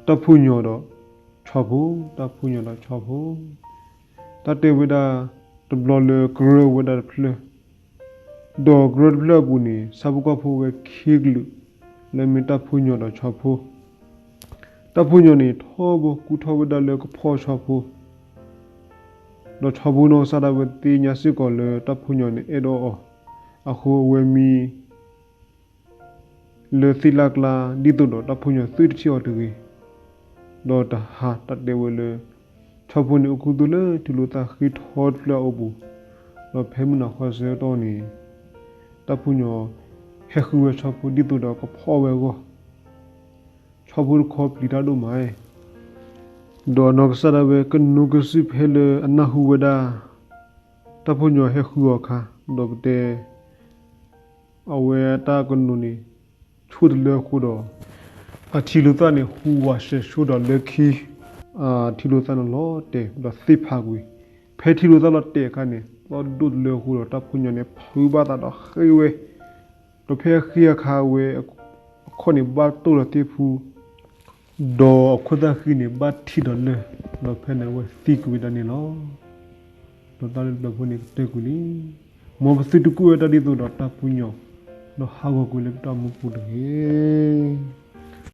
တၢ်ဖှိၣ်ညီၣ်ဒီးဆီဖိ, တၢ်ဖှိၣ်ညီၣ်ဒီးဆီဖိ, တၢ်တဲဝဲဒၣ်တဘျီလၢကရၢဝဲဒၣ်တဖျၢၣ်, ဒီးကရၢတဖျၢၣ်အပူၤန့ၣ် ဆၣ်ဖိကီၢ်ဖိဝဲခံကလုာ် လၢမ့ၢ်တၢ်ဖှိၣ်ညီၣ်ဒီးဆီဖိ, တၢ်ဖှိၣ်ညီၣ်န့ၣ် ထီဘိကူထီၣ်ဝဲဒၣ်လၢကဖီၣ်ဆီဖိ, ဒီးဆီဖိနီၢ်ကစၢ်ဒၣ်ဝဲသ့ၣ်ညါစ့ၢ်ကီးလၢတၢ်ဖှိၣ်ညီၣ်န့ၣ်အဲၣ်ဒိးအီၤ, အဃိအဝဲမံ လၢသ့ၣ်လၢ်ကျါ ဒ်သိးဒီးတၢ်ဖှိၣ်ညီၣ်သုတထံၣ်အီၤတဂ့ၤ, ဒီးတဟးတၢ်တဲဝဲလၢ ဆီဖိန့ၣ်အိၣ်ခူသူၣ်လၢထံလိာ်သၣ်ဃ့ထီတဖျၢၣ်အအိၣ်ပူၤ, ဒီးဖဲမုၢ်နၤခီဆၢကတီၢ်န့ၣ် တၢ်ဖှိၣ်ညီၣ်ဟဲဃုဝဲဆီဖိဒ်သိးဒီးကဖီၣ်ဝဲအဂီၢ်, ဆီဖိတခီပျံၤတၢ်ဒိၣ်မး, ဒီးနီၢ်ကစၢ်ဒၣ်ဝဲကနိးကစုၣ်ဖဲလၢအနၢ်ဟူဝဲဒၣ် တၢ်ဖှိၣ်ညီၣ်ဟဲဃုအီၤအခါ, ဒီးပတဲ အဝဲတၢ်ကနိးန့ၣ် ဆူၣ်တလၢအဃိဒီး အထံလိာ်သၣ်န့ၣ် ဟူးဝးစဲးဆှိဒီးလၢခံ ထံလိာ်သၣ်န့ၣ်လီၤတဲာ်ဒီးသ့ၣ်ဖးကွံာ်, ဖဲထံလိာ်သၣ်လီၤတဲာ်အခါန့ၣ် သီၣ်ဒိၣ်တလၢအဃိဒီး တၢ်ဖှိၣ်ညီၣ်န့ၣ် ဖုးဘၣ်သးဒီးဃ့ဝဲ, ဒီးဖဲအဃ့အခါဝဲ အခီၣ်န့ၣ်ဘၣ်တိၢ်ဒီးသ့ၣ်ဖူ ဒီးအခိၣ်သၣ်ဃံန့ၣ် ဘၣ်ထံးဒီးလၢၢ်, ဒီးဖဲန့ၣ်အဝဲသံကွံာ်ဝဲဒၣ်န့ၣ်လီၤ. ဒီးတၢ်လၢတဘျီဖိန့ၣ်ကတၢၢ်ကွံာ်လံ. မ်ပသုတကူၣ်ဝဲတၢ်ဒ်သိးဒီးတၢ်ဖှိၣ်ညီၣ်, ဒီးဟးဂီၤကွံာ်လၢပတၢ်အိၣ်မူပူၤတဂ့ၤ.